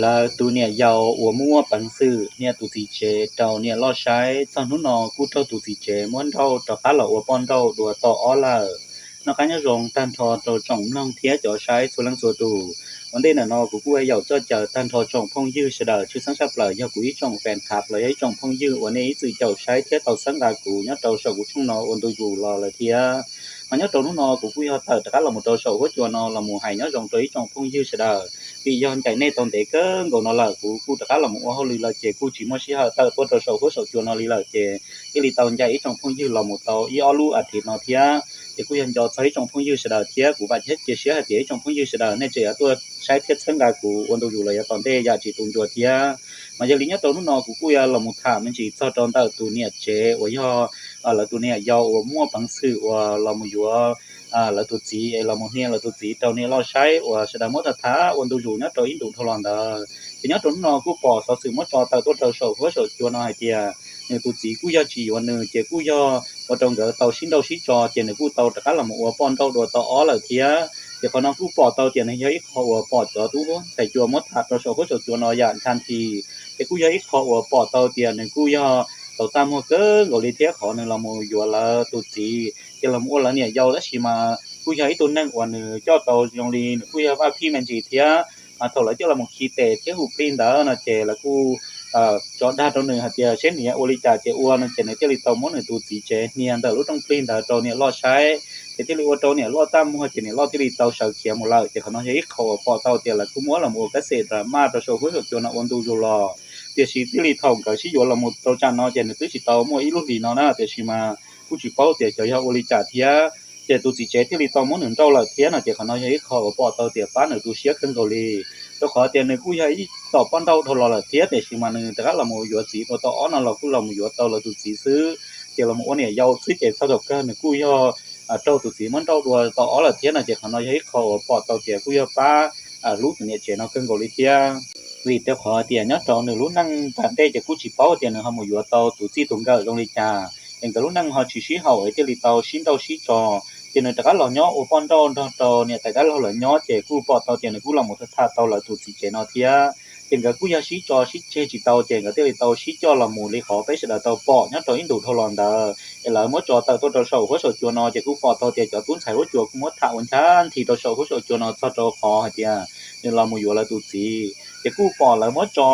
Lawv tus niam yau uas muaj peev xwm nias tus txiv tsev rau niam loj saib, txog hnub no kuj raug tus txiv tsev muab nrauj rov qab los ua poj nrauj dua tau ob lawm. Noj qab nyob zoo tag nrho rau tsoom mloog thiab cov saib txhua leej txhua tus. Ua ntej ntawm no kuv kuj ua yaum coj caw tag nrho tsoom phooj ywg sawv daws, tshwj xeeb tshaj plaws yog kuv ib tsoom fan club los yog ib tsoom phooj ywg uas nej ib txwm caum saib thiab tau txhawb nqa kuv nyob rau saum kuv tshooj no ua ntu zus los lawm thiab. Mas nyob rau hnub no kuv kuj yog tawm rov qab los mus rau saum huab cua no los mus hais nyob zoo rau ib tsoom phooj ywg sawv daws, vim yog ncaim nej tau ntev kawg nkaus no lawm, kuv kuj rov qab los mus ua hauj lwm lawm ces kuj tsis muaj sij hawm tawm tuaj rau saum huab saum cua no li lawm ces thiaj li tau ncaim ib tsoom phooj ywg los mus tau ib ob lub as thiv no thiab. Ces kuj yog nco txog ib tsoom phooj ywg sawv daws thiab kuv vam thiab cia siab hais tias ib tsoom phooj ywg sawv daws nej tseem yuav tuaj saib thiab txhawb nqa kuv ua ntu zus los yuav tom ntej yam tsis tu ncua thiab. Mas yog li nyob rau hnub no kuv kuj yuav los mus tham me ntsis txog rau ntawm tus niam tsev uas yog lawv tus niam yau uas muaj peev xwm uas los mus yuav lawv tus txiv es los mus hnia lawv tus txiv rau niam loj saib uas sawv daws muab tham tham ua ntu zus nyob rau ib ntus dhau los ntawd. Ces nyob rau hnub no kuj pom xov xwm muab tso tawm tuaj rau saum huab saum cua no hais tias nws tus txiv kuj yog tsis yuav nws ces kuj yog ua rau nkawd tau sib nrauj sib tso ces nws kuj tau rov qab los mus ua poj nrauj dua tau ob lawm thiab. Ces qhov no kuj pom tau tias nws yog ib qho uas pom cov tub ntxhais cua muab tham rau saum huab saum cua no yam ncha nthi. Ces kuj yog ib qho uas pom tau tias nws kuj yog tau txaj muag kawg nkaus li thiab qhov nws los mus yuav lawv tus txiv ces los mus ua lawv niam yau tab sis mas kuj yog ib tug neeg uas nws coj tau zoo li nws kuj yog vaj phij me ntsis thiab. Mas thaum lawv coj los mus khi tes thiab hu plig ntawd no ces lawv kuj tso dag rau nws hais tias seb nws yuav ua li cas ces ua no ces nws thiaj li tau muab nws tus txiv tsev hnia ntawm lub rooj plig ntawd rau niam loj saib ces thiaj li ua rau niam loj txaj muag ces niam loj thiaj li tau sawv khiav mus lawm. Ces qhov no yog ib qho uas pom tau tias lawv kuj muab los mus ua kab xem drama rau saum huab saum cua no ua ntu zus los. Tiam sis txij li thaum nkawd sib yuav los mus rau tsam no ces nws twb tsis tau muaj ib lub hlis no na, tiam sis mas kuj tsis paub tias xyov yog ua li cas thiab. Ces tus txiv tsev thiaj li tau muab nws nrauj lawm thiab no ces qhov no yog ib qho uas pom tau tias pab nws tu siab kawg nkaus li. Rau qhov tias nws kuj yog ib tom poj nrauj dhau los lawm thiab tiam sis mas nws rov qab los mus yuav txiv dua tau ob no los kuj los mus yuav tau lawv tus txiv xwb. Ces los mus ua niam yau xwb ces txog thaum kawg nws kuj yog raug tus txiv muab nrauj dua tau ob lawm thiab no ces qhov no yog ib qho uas pom tau tias kuj yog pab hlub tus niam tsev no kawg nkaus li thiab. Vim rau qhov tias nyob rau nws lub neej tom ntej ces kuj tsis paub tias nws ho mus yuav tau tus txij tus nkawm zoo li cas es nkawd lub neej ho tsis sib haum es thiaj li tau sib nrauj sib tso. Ces nws rov qab los nyob ua poj nrauj nrog rau niam tais dab laug lawv nyob ces kuj pom tau tias nws kuj los mus tham tau lawv tus txiv tsev no thiab. Ces nkawd kuj yog sib tso sib tseg tsis tau ces nkawd thiaj li tau sib coj los mus li qhov peb sawv daws tau pom nyob rau ib ntus dhau los ntawd es lawv muab tso tawm tuaj rau saum huab saum cua no ces kuj pom tau tias cov tub ntxhais huab cua kuj muab tham ua ncha nthi rau saum huab saum cua no txog rau qhov hais tias nws los mus yuav lawv tus txiv. Ces kuj pom lawv muab tso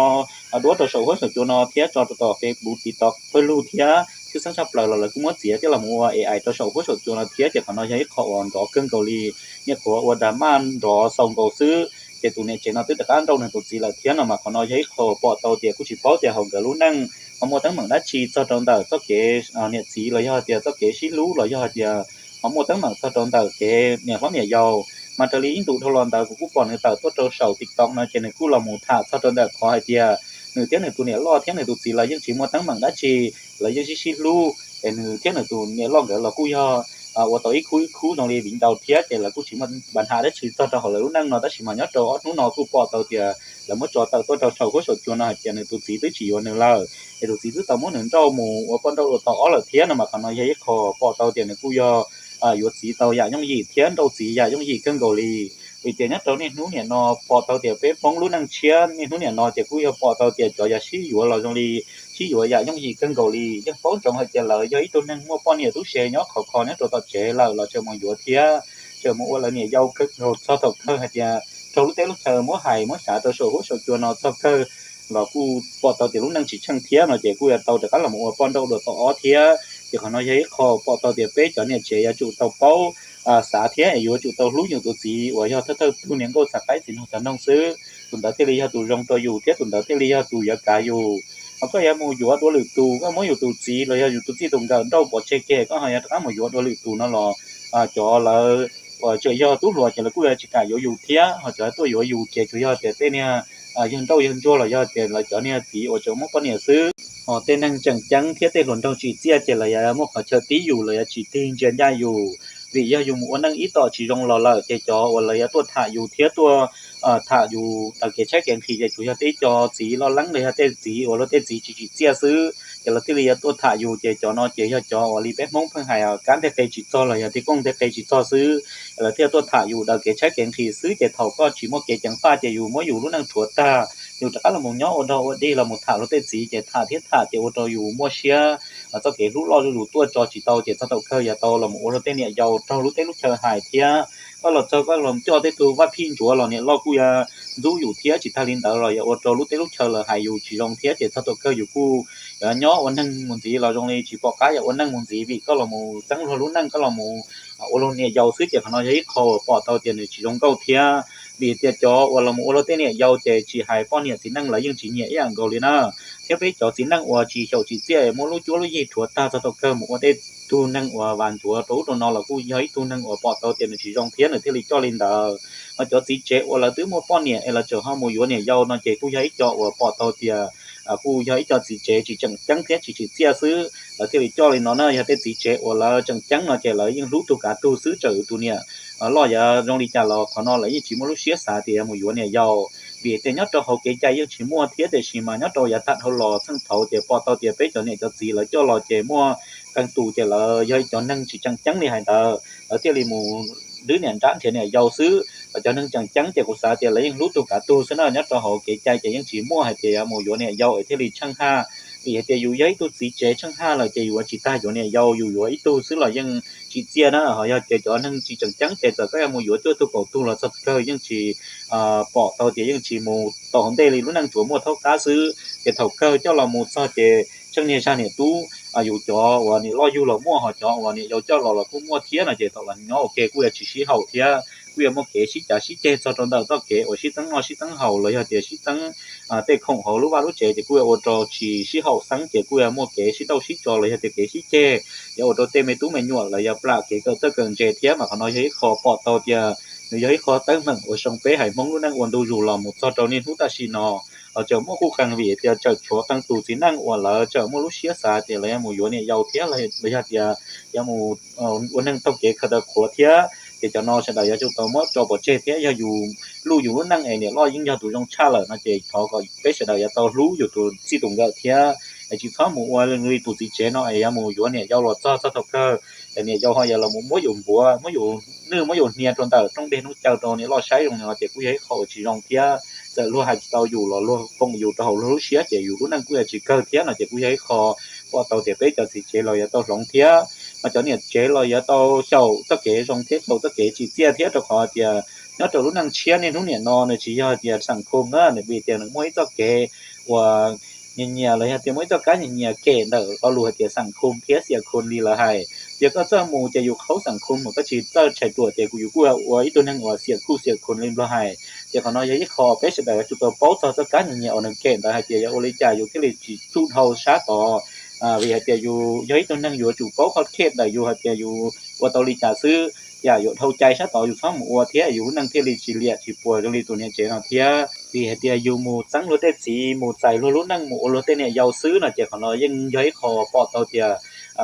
duab rau saum huab saum cua no thiab tso rau tom Facebook, TikTok, pawg lug thiab tshwj xeeb tshaj plaws los lawv kuj muab txiav coj los mus ua AI rau saum huab saum cua no thiab ces qhov no yog ib qho uas nrov kawg nkaus li, nyuam qhuav ua drama nrov xaus nkaus xwb ces tus niam tsev no twb rov qab nrauj nws tus txiv lawm thiab no mas qhov no yog ib qho pom tau tias kuj tsis paub tias hauv nkawd lub neej ho muaj teeb meem dab tsi txog rau ntawm txoj kev niam txiv los yog tias txoj kev sib hlub los yog tias ho muaj teeb meem txog rau ntawm kev niam hlob niam yau. Mas raws li ib ntus dhau los ntawd kuv kuj pom nws tawm tuaj rau saum TikTok no ces nws kuj los mus tham txog rau ntawm qhov hais tias nws thiab nws tus niam loj thiab nws tus txiv lawv yeej tsis muaj teeb meem dab tsi, lawv yeej sib sib hlub es nws thiab nws tus niam loj nkawd los kuj yog ua tau ib khub ib khub zoo li viv ncaus thiab ces lawv kuj tsis muaj npa nham dab tsi txog rau hauv lawv lub neej no tab sis mas nyob rau ob hnub no kuj pom tau tias lawv muab tso tawm tuaj rau saum huab saum cua no hais tias nws tus txiv twb tsis yuav nws lawm es tus txiv twb tau muab nws nrauj mus ua poj nrauj ua tau ob lawm thiab no mas qhov no yog ib qho pom tau tias nws kuj yog yuav txiv tau yam yooj yim thiab nrauj txiv yam yooj yim kawg nkaus li. Vim tias nyob rau niaj hnub niam no pom tau tias peb Hmoob lub neej tshiab niaj hnub niam no ces kuj yog pom tau tias cov yog sib yuav los zoo li sib yuav yam yooj yim kawg nkaus li. Yeej paub ntsoov hais tias lawv yog ib tug neeg muaj poj niam tub se nyob khov kho nyob rau tom tsev lawm los tseem mus yuav thiab tseem mus ua lawv niam yau kawg nkaus txog thaum kawg hais tias raug lub teb lub chaw muab hais muab xav rau saum huab saum cua no txog kawg los kuj pom tau tias lub neej tsis tsheej thiab no ces kuj yuav tau rov qab los mus ua poj nrauj dua tau ob thiab. Ces qhov no yog ib qho pom tau tias peb cov niam tsev yuav tsum tau paub xav thiab es yuav tsum tau hlub yus tus txiv uas yog thawj thawj tug niam nkauj txav qaib txiv nraug tag nroog xwb, tus ntawd thiaj li yog tus zoo rau yus thiab tus ntawd thiaj li yog tus yuav kav yus. Ho koj yuav mus yuav dua lwm tus, koj muab yus tus txiv los yog yus tus txij tus nkawm nrauj pov tseg kiag koj ho yuav rov qab mus yuav dua lwm tus no los cov lawv uas tseem yog tub hluas ces lawv kuj yuav tsis kam yuav yus thiab. Ho cov tuaj yuav yus ces tsuas yog tias tej niag yawg nrauj yawg ntsuag los yog tias lawv cov niag txiv uas tseem muaj poj niam xwb. Ho tej neeg tseem ceeb thiab tej hluas nraug tsim txiaj ces lawv yuav muaj qhov chaw tib yus, lawv yuav tsis tig ntsia ncaj yus. Vim yog yus mus ua neej ib tom tsis zoo los lawm ces cov uas lawv yuav tuaj tham yus thiab tuaj tham yus daws kev tshaib kev nqhis ces tsuas yog tej co txiv loj leeb los yog tej txiv uas luag tej txiv tsis tsim txiaj xwb ces lawv thiaj li yuav tuaj tham yus. Ces cov no ces yog cov uas li peb Hmoob pheej hais kab nteg qe tsis txog los yog tib kooj nteg qe tsis txog xwb, lawv thiaj tuaj tham yus daws kev tshaib kev nqhis xwb. Ces thaum koj tsis muaj kev ceev faj ces yus muab yus lub neej rhuav tag, yus rov qab los mus nyob ua dog ua dig los mus tham luag tej txiv ces tham thiab tham ces ua rau yus muaj siab, txoj kev hlub loj zuj zus tuaj tso tsis tau ces txog thaum kawg yuav tau los mus ua luag tej niam yau raug lub teb lub chaw hais thiab. Koj los txog koj los coj tej tug vaj phij ntsuav los niam loj kuj yuav ntxub yus thiab. Tsis tag li ntawd los yuav ua rau lub teb lub chaw lawv hais yus tsis zoo thiab ces txog thaum kawg yus kuj yuav nyob ua neeg mus ntxiv los zoo li tsis pom qab yuav ua neej mus ntxiv vim koj los mus txeeb luag lub neej, koj los mus ua luag niam yau xwb ces qhov no yog ib qho uas pom tau tias nws tsis zoo nkauj thiab. Vim tias cov uas los mus ua luag tej niam yau ces tsis hais poj niam txiv neej lawv yeej tsis nyiam ib yam nkaus li na. Thiab peb cov txiv neej uas tsis xyaum tsis txiaj muab lub cuab lub yig rhuav tag txog thaum kawg mus ua tej tug neeg uas vas ntsuav rau ub rau no los kuj yog ib tug neeg uas pom tau tias nws tsis zoo thiab nws thiaj li coj li ntawd. Ho cov txiv tsev uas lawv twb muaj poj niam es lawv tseem ho mus yuav niam yau no ces kuj yog ib co uas pom tau tias kuj yog ib co txiv tsev tsis tseem ceeb thiab tsis tsim txiaj xwb lawv thiaj li coj li no na. Yog tej txiv tsev uas lawv tseem ceeb no ces lawv yeej hlub tug kav tug xwb, txawm tus niam loj yuav zoo li cas los qhov no lawv yeej tsis muaj lub siab xav tias yuav mus yuav niam yau. Vim tias nyob rau hauv kev cai yeej tsis muaj thiab, tiam sis mas nyob rau yav tag dhau los txheej thaud ces pom tau tias peb cov niam cov txiv lawv coj los ces muaj qee tus ces lawv yog ib cov neeg tsis tseem ceeb li hais ntawd lawv thiaj li mus nrhiav niam nrab nrhiav niam yau xwb. Cov neeg tseem ceeb ces kuv xav tias lawv yeej hlub tug kav tug xwb na. Nyob rau hauv kev cai ces yeej tsis muaj hais tias yuav mus yuav niam yau es thiaj li tsheej haj. Vim hais tias yus yog ib tug txiv tsev tsheej haj lawm ces yus yuav tsis tag yuav niam yau, yus yuav ib tug xwb los yeej tsim txiaj na. Ho yog tias cov neeg tsis tseem ceeb ces txawm koj yuav mus yuav cuaj tug kaum tug los txog kawg yeej tsis pom tau tias yeej tsis mus tau hauv ntej li, lub neej tsuas muaj thaub qab xwb. Ces thaum kawg coj los mus txog ces tsheej niag zaj niam tub, yus cov uas niam loj yug los muaj, ho cov uas niam yau coj los los kuj muaj thiab no ces thaum los nyob ua ke kuj yuav tsis sib haum thiab, kuj yuav muaj kev sib cav sib ceg txog rau ntawm txoj kev uas sib txeeb noj sib txeeb haus los yog tias sib txeeb tej khoom hauv lub vaj lub tsev ces kuj yuav ua rau tsis sib haum xeeb ces kuj yuav muaj kev sib tauj sib tso los yog tias kev sib ceg, yuav ua rau tej me tub me nyuam los yog plam kev kawm txawj kawm ntse thiab. Mas qhov no yog ib qho pom tau tias nws yog ib qho teeb meem uas zoo peb haiv Hmoob lub neej ua ntu zus los mus txog rau niaj hnub tam sim no. Los tseem muaj kuj qee vim tias tseem tshuav qee tus txiv neej uas lawv tseem muaj lub siab xav tias lawv yuav mus yuav niam yau thiab los yog tias yuav mus ua neeg taug kev khaws taw qhuav thiab. Ces cov no sawv daws yuav tsum tau muab tso pov tseg thiab. Yog yus luj yus lub neej es niam loj yeej yog tus zoo tshaj lawm no ces thov kom peb sawv daws yuav tau hlub yus tus txij tus nkawm thiab, es tsis txhob mus ua li tus txiv tsev no es yuav mus yuav niam yau los txog txog thaum kawg es niam yau ho yuav los muab yus npuav, muab yus nwj muab yus hnia rau ntawm rooj dej rooj cawv rau niam loj saib zoo no ces kuj yog ib qho uas tsis zoo thiab. Txawm luag hais tsis tau yus los luag foom yus rau hauv luag lub siab ces yus lub neej kuj yuav tsis kawg thiab no ces kuj yog ib qho pom tau tias peb cov txiv tsev los yuav tau hloov thiab. Mas cov niam tsev los yuav tau xyaum txoj kev zoo thiab xyaum txoj kev tsim txiaj thiab, rau qhov tias nyob rau lub neej tshiab niaj hnub niam no nws tsis yog tias xam khum na, nws vim tias nws muaj ib txoj kev uas nyias nyias los yog tias muaj ib txoj kab nyias nyias kem ntawm lo lus hais tias xam khum thiab xiam khum li lawv hais. Yog koj txawj mus ces yus qhaub xam khum mas koj tsis txawj tshais ruam ces kuv yus kuj ua ib tug neeg uas xiam khuj xiam khum li nplog hais. Ces qhov no yog ib qho peb sawv daws yuav tsum tau paub txog txoj kab nyias nyias uas nws kem ntawd hais tias yuav ua li cas yus thiaj li tsis tsuj dhau sab tod. Vim hais tias yus yog ib tug neeg yuav tsum paub qhov khem ntawm yus hais tias yus ua tau li cas xwb, yam yuav dhau cai sab tod yus txhob mus ua thiab yus lub neej thiaj li tsis liam tsis puas zoo li tus niam tsev no thiab. Vim hais tias yus mus txeeb luag tej txiv, mus txais luag lub neej, mus ua luag tej niam yau xwb no ces qhov no yeej yog ib qho pom tau tias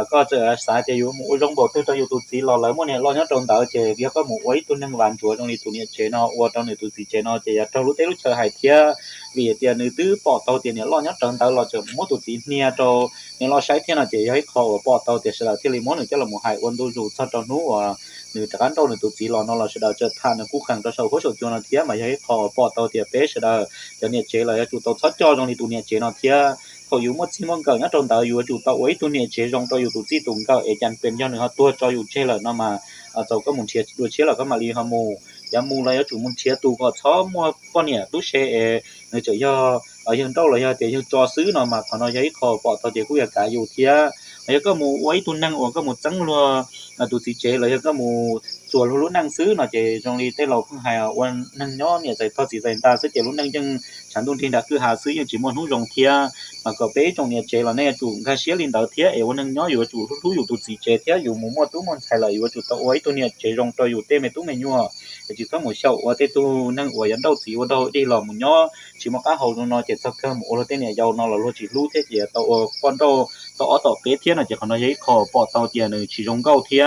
koj txawm xav tias yus mus ua zoo npaum twg rau yus tus txiv los lawv muaj niam loj nyob rau ntawd ces yog koj mus ua ib tug neeg vas ntsuav zoo li tus niam tsev no ua rau nws tus txiv tsev no ces yuav raug lub teb lub chaw hais thiab. Vim hais tias nws twb pom tau tias niam loj nyob rau ntawd los tseem muab tus txiv hnia rau niam loj saib thiab no ces yog ib qho uas pom tau tias sawv daws thiaj li muab nws coj los mus hais ua ntu zus txog rau hnub uas nws rov qab nrauj nws tus txiv los no los sawv daws tseem tham nws qub qees rau saum huab saum cua no thiab. Mas yog ib qho uas pom tau tias peb sawv daws cov niam tsev los yuav tsum tau txhob coj zoo li tus niam tsev no thiab. Thaum yus muaj txij muaj nkawm nyob rau ntawd yus yuav tsum tau ua ib tug niam tsev zoo rau yus tus txij tus nkawm es cas pes yog nws ho tuag tso yus tseg lawm no mas txaus koj mus nrhiav dua tshiab los koj mam li ho mus. Yog mus los yuav tsum mus nrhiav tus kom txhob muaj poj niam tub se es nws tseem yog yawg nrauj los yog tias yawg tso xwb no mas qhov no yog ib qho pom tau tias kuj yuav kav yus thiab. Yog koj mus ua ib tug neeg uas koj mus txeeb luag tus txiv tsev los yog koj mus txuas luag lub neej xwb no ces zoo li tej laus pheej hais ua neeg nyob niam txais tog txiv txais nta xwb ces lub neej yeej tshav ntuj nrig nram kwj ha xwb yeej tsis muaj hnub zoo thiab. Mas kom peb ib tsoom niam tsev los nej yuav tsum nkag siab li ntawd thiab es ua neeg nyob yus yuav tsum hlub hlub yus tus txiv tsev thiab yus mus muaj tub muaj ntxhais lawm yus yuav tsum tau ua ib tug niam tsev zoo rau yus tej me tub me nyuam. Es tsis txhob mus xyaum ua tej tug neeg uas yuav nrauj txiv ua dog dig los mus nyob tsis muaj qab hau zoo no ces txog kawg mus ua luag tej niam yau no los luag tsis hlub thiab ces yuav tau ua poj nrauj tom ob tom peb thiab no ces qhov no yog ib qho pom tau tias nws tsis zoo nkauj thiab.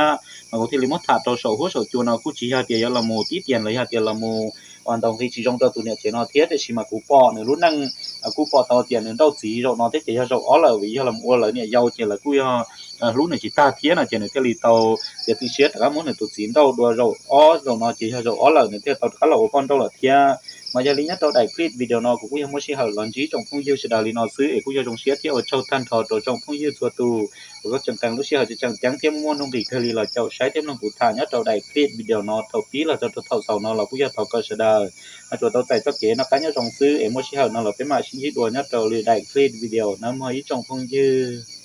Mas kuv thiaj li muab tham rau saum huab saum cua no kuj tsis yog tias yuav los mus tib tias los yog tias los mus ua ntaus nqi tsis zoo rau tus niam tsev no thiab, tiam sis mas kuv pom nws lub neej kuj pom tau tias nws nrauj txiv zaum no thiab ces yog zaum ob lawm vim yog los ua lawv niam yau ces lawv kuj yog hlub nws tsis tag thiab no ces nws thiaj li tau tias txeev siab rov qab muab nws tus txiv nrauj dua zaum ob, zaum no ces yog zaum ob lawm nws thiaj tau rov qab los ua poj nrauj lawm thiab. Mas yog li nyob rau daim clip video no kuv kuj yog muaj sij hawm los ntsib tsoom phooj ywg sawv daws li no xwb es kuj yog zoo siab thiab ua tsaug tag nrho rau tsoom phooj ywg txhua tus uas koj tseem kheev lub sij hawm tseem ceeb thiab muaj nuj nqis kawg li los caum saib thiab mloog kuv tham nyob rau daim clip video no thaum pib los txog rau thaum xaus no los kuj yog thov kom sawv daws tsuas tau txais txoj kev noj qab nyob zoo xwb es muaj sij hawm no los peb mam sib ntsib dua nyob rau lwm daim clip video nawb mog ib tsoom phooj ywg.